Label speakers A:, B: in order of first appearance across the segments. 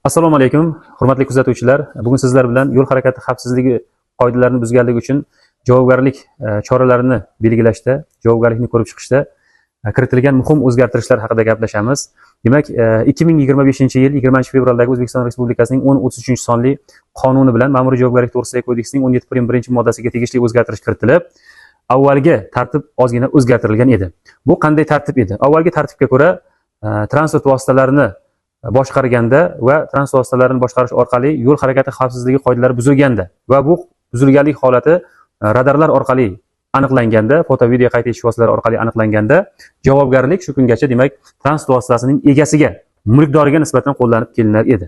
A: Assalomu alaykum, hurmatli kuzatuvchilar. Bugun sizlar bilan yo'l harakati xavfsizligi qoidalarini buzganligi uchun javobgarlik choralarini belgilashda, javobgarlikni ko'rib chiqishda kiritilgan muhim o'zgartirishlar haqida gaplashamiz. Demak, 2025-yil 20 fevraldagi O'zbekiston Respublikasining 1033 sonli qonuni bilan Ma'muriy javobgarlik to'g'risidagi kodeksning 17 prim 1-moddasiga tegishli o'zgartirish kiritilib, avvalgi tartib ozgina o'zgartirilgan edi. Bu qanday tartib edi? Avvalgi tartibga ko'ra, transport vositalarini boshqarganda va transport vositalarini boshqarish orqali yo'l harakati xavfsizligi qoidalari buzilganda va bu buzilganlik holati radarlar orqali aniqlanganda, foto video qayd etish vositalari orqali aniqlanganda, javobgarlik shu kungacha, demak, transport vositasining egasiga, mulkdoriga nisbatan qo'llanib kelinar edi.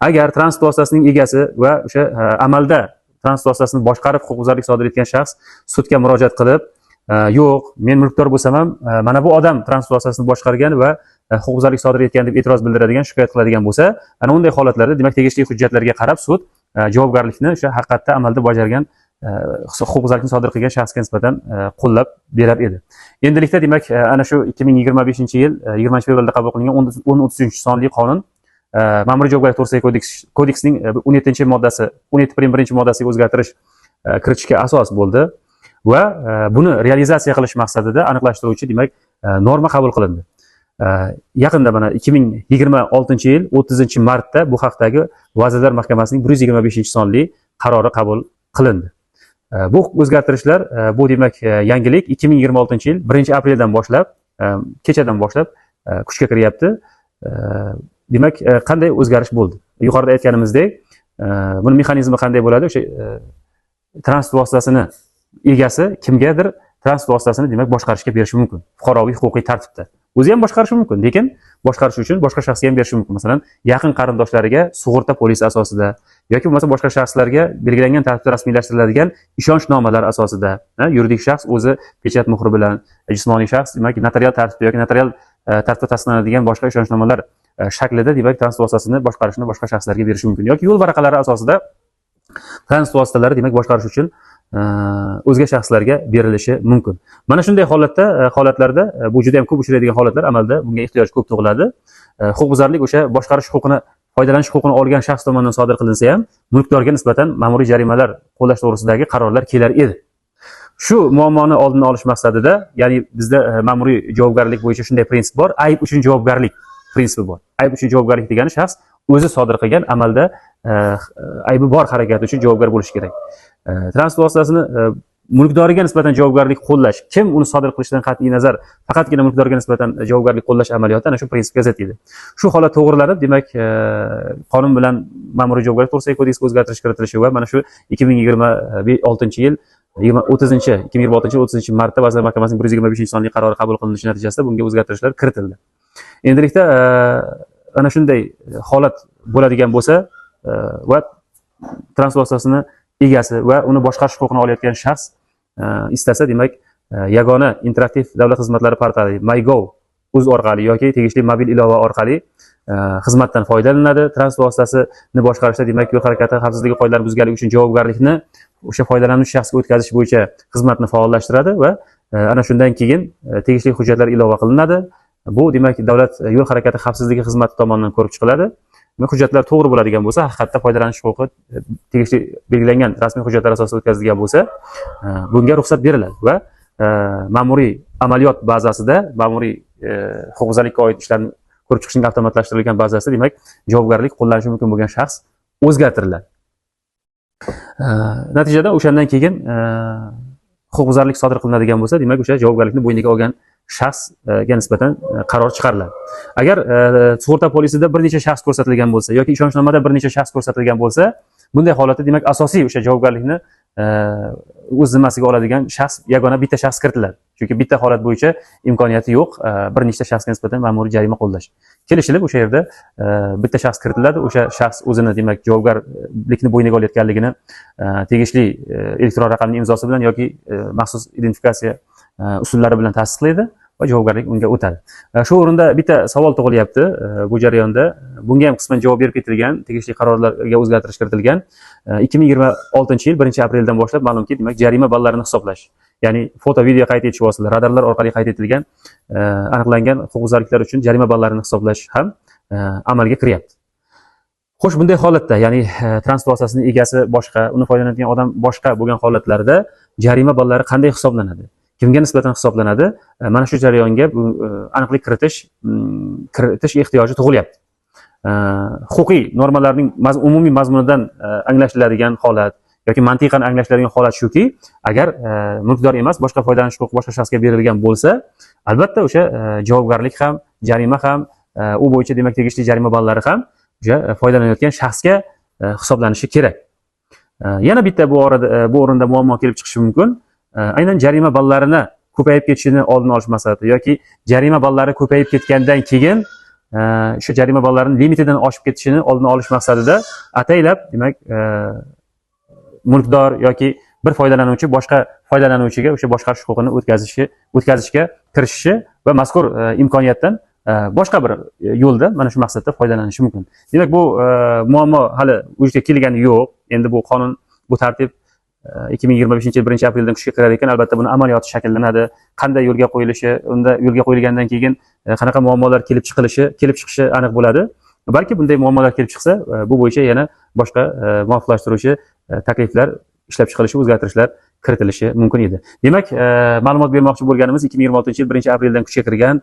A: Agar transport vositasining egasi va o'sha amalda transport vositasini boshqarib huquqbuzarlik sodir etgan shaxs sudga murojaat qilib, "Yo'q, men mulkdor bo'lsam ham, mana bu odam transport vositasini boshqargan va huquqbuzarlik sodir etgan", deb e'tiroz bildiradigan, shikoyat qiladigan bo'lsa, ana unday holatlarda, demak, tegishli hujjatlarga qarab sud javobgarlikni o'sha haqiqatda amalda bajargan, huquqbuzarlikni sodir qilgan shaxsga nisbatan qo'llab berar edi. Endilikda, demak, ana shu 2025-yil 20 fevralda qabul qilingan 1033 sonli qonun, Ma'muriy javobgarlik to'g'risidagi kodeksning 17-moddasi, 17 prim 1-moddasiga o'zgartirish kiritishga asos bo'ldi va buni realizatsiya qilish maqsadida aniqlashtiruvchi, demak, norma qabul qilindi. Yaqinda mana 2026-yil 30 martda bu haqdagi Vazirlar Mahkamasining 125 sonli qarori qabul qilindi. Bu o'zgartirishlar, bu, demak, yangilik 2026-yil 1 apreldan boshlab, kechadan boshlab kuchga kiryapti. Demak, qanday o'zgarish bo'ldi? Yuqorida aytganimizdek, buni mexanizmi qanday bo'ladi? O'sha transport vositasini egasi kimgadir transport vositasini, demak, boshqarishga berishi mumkin fuqaroviy huquqiy tartibda. O'zi ham boshqarishi mumkin, lekin boshqarish uchun boshqa shaxsga ham berishi mumkin. Masalan, yaqin qarindoshlariga sug'urta polisi asosida yoki bo'lmasa boshqa shaxslarga belgilangan tartibda rasmiylashtiriladigan ishonchnomalar asosida, ha, yuridik shaxs o'zi pechat muhri bilan, jismoniy shaxs, demak, notarial tartibda yoki notarial tartibda tasdiqlanadigan boshqa ishonchnomalar shaklida, demak, transport vositasini boshqarishni boshqa shaxslarga berishi mumkin yoki yo'l varaqalari asosida transport vositalari, demak, boshqarish uchun o'zga shaxslarga berilishi mumkin. Mana shunday holatda, holatlarda, bu juda ham ko'p uchraydigan holatlar, amalda bunga ehtiyoj ko'p tug'iladi. Huquqbuzarlik o'sha boshqarish huquqini, foydalanish huquqini olgan shaxs tomonidan sodir qilinsa ham, mulkdorga nisbatan ma'muriy jarimalar qo'llash to'g'risidagi qarorlar kelar edi. Shu muammoni oldini olish maqsadida, ya'ni bizda ma'muriy javobgarlik bo'yicha shunday prinsip bor: ayb uchun javobgarlik prinsipi bor. Ayb uchun javobgarlik degani shaxs o'zi sodir qilgan amalda aybi bor harakati uchun javobgar bo'lishi kerak. Transport vositasini mulkdoriga nisbatan javobgarlik qo'llash, kim uni sodir qilishidan qat'iy nazar, faqatgina mulkdorga nisbatan javobgarlik qo'llash amaliyoti ana shu prinsipga zid edi. Shu holat to'g'rilanib, demak, qonun bilan Ma'muriy javobgarlik to'g'risidagi kodeksga o'zgartirish kiritilishi va mana shu 2026-yil 20 30, 2026-yil 30 martda Vazirlar Mahkamasining 125-sonli qarori qabul qilinishi natijasida bunga o'zgartirishlar kiritildi. Endilikda ana shunday holat bo'ladigan bo'lsa va transport vositasini egasi va uni boshqarish huquqini olayotgan shaxs istasa, demak, yagona interaktiv davlat xizmatlari portali MyGov uz orqali yoki tegishli mobil ilova orqali xizmatdan foydalanadi. Transport vositasini boshqarishda, demak, yo'l harakati xavfsizligi qoidalarini buzganligi uchun javobgarlikni o'sha foydalanuvchi shaxsga o'tkazish bo'yicha xizmatni faollashtiradi va ana shundan keyin tegishli hujjatlar ilova qilinadi. Bu, demak, davlat yo'l harakati xavfsizligi xizmati tomonidan ko'rib chiqiladi. Demak, hujjatlar to'g'ri bo'ladigan bo'lsa, haqiqatda foydalanish huquqi tegishli belgilangan rasmiy hujjatlar asosida o'tkazilgan bo'lsa, bunga ruxsat beriladi va ma'muriy amaliyot bazasida, ma'muriy huquqbuzarlikka oid ishlarni ko'rib chiqishning avtomatlashtirilgan bazasida, demak, javobgarlik qo'llanishi mumkin bo'lgan shaxs o'zgartiriladi. Natijada o'shandan keyin huquqbuzarlik sodir qilinadigan bo'lsa, demak, o'sha javobgarlikni bo'yniga olgan shaxsga nisbatan qaror chiqariladi. Agar sug'urta polisida bir necha shaxs ko'rsatilgan bo'lsa yoki ishonchnomada bir necha shaxs ko'rsatilgan bo'lsa, bunday holatda, demak, asosiy o'sha javobgarlikni o'z zimmasiga oladigan shaxs, yagona bitta shaxs kiritiladi. Chunki bitta holat bo'yicha imkoniyati yo'q bir nechta shaxsga nisbatan ma'muriy jarima qo'llash. Kelishilib, o'sha yerda bitta shaxs kiritiladi. O'sha shaxs o'zini, demak, javobgarlikni bo'yniga olayotganligini tegishli elektron raqamli imzosi bilan yoki maxsus identifikatsiya usullari bilan tasdiqlaydi va javobgarlik unga o'tadi. Shu o'rinda bitta savol tug'ilyapti bu jarayonda. Bunga ham qisman javob berib ketilgan, tegishli qarorlarga o'zgartirish kiritilgan. 2026-yil 1 apreldan boshlab, ma'lumki, demak, jarima ballarini hisoblash, ya'ni foto video qayd etish vositalari, radarlar orqali qayd etilgan, aniqlangan huquqbuzarliklar uchun jarima ballarini hisoblash ham amalga kiryapti. Xo'sh, bunday holatda, ya'ni transport vositasining egasi boshqa, uni foydalanadigan odam boshqa bo'lgan holatlarda jarima ballari qanday hisoblanadi? Kimga nisbatan hisoblanadi? Mana shu jarayonga aniqlik kiritish ehtiyoji tug'ilyapti. Huquqiy normalarning umumiy mazmunidan anglashiladigan holat yoki mantiqan anglashiladigan holat shuki, agar mulkdor emas, boshqa foydalanish huquqi boshqa shaxsga berilgan bo'lsa, albatta o'sha javobgarlik ham, jarima ham, u bo'yicha demak tegishli jarima ballari ham o'sha foydalanayotgan shaxsga hisoblanishi kerak. Yana bitta bu orada bu o'rinda muammo kelib chiqishi mumkin. Aynan jarima ballarini ko'payib ketishini oldini olish maqsadida yoki jarima ballari ko'payib ketgandan keyin o'sha jarima ballarini limitidan oshib ketishini oldini olish maqsadida ataylab demak mulkdor yoki bir foydalanuvchi boshqa foydalanuvchiga o'sha boshqarish huquqini o'tkazishga kirishishi va mazkur imkoniyatdan boshqa bir yo'lda mana shu maqsadda foydalanishi mumkin. Demak, bu muammo hali vujudga kelgani yo'q. Endi bu qonun, bu tartib 2025 yil 1 apreldan kuchga kirar ekan, albatta buni amaliyoti shakllanadi. Qanday yo'lga qo'yilishi, unda yo'lga qo'yilgandan keyin qanaqa muammolar kelib chiqishi aniq bo'ladi. Balki bunday muammolar kelib chiqsa, bu bo'yicha yana boshqa muvofiqlashtiruvchi takliflar ishlab chiqilishi, o'zgartirishlar kiritilishi mumkin edi. Demak, ma'lumot bermoqchi bo'lganimiz 2026 yil 1 apreldan kuchga kirgan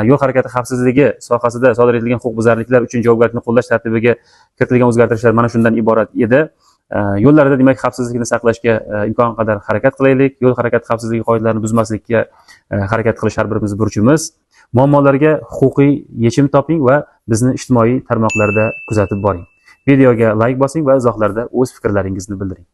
A: yo'l harakati xavfsizligi sohasida sodir etilgan huquqbuzarliklar uchun javobgarlikni qo'llash tartibiga kiritilgan o'zgartirishlar mana shundan iborat edi. Yo'llarda demak xavfsizlikni saqlashga imkon qadar harakat qilaylik. Yo'l harakati xavfsizligi qoidalarini buzmaslikka harakat qilish har birimizni burchimiz. Muammolarga huquqiy yechim toping va bizni ijtimoiy tarmoqlarda kuzatib boring. Videoga layk bosing va izohlarda o'z fikrlaringizni bildiring.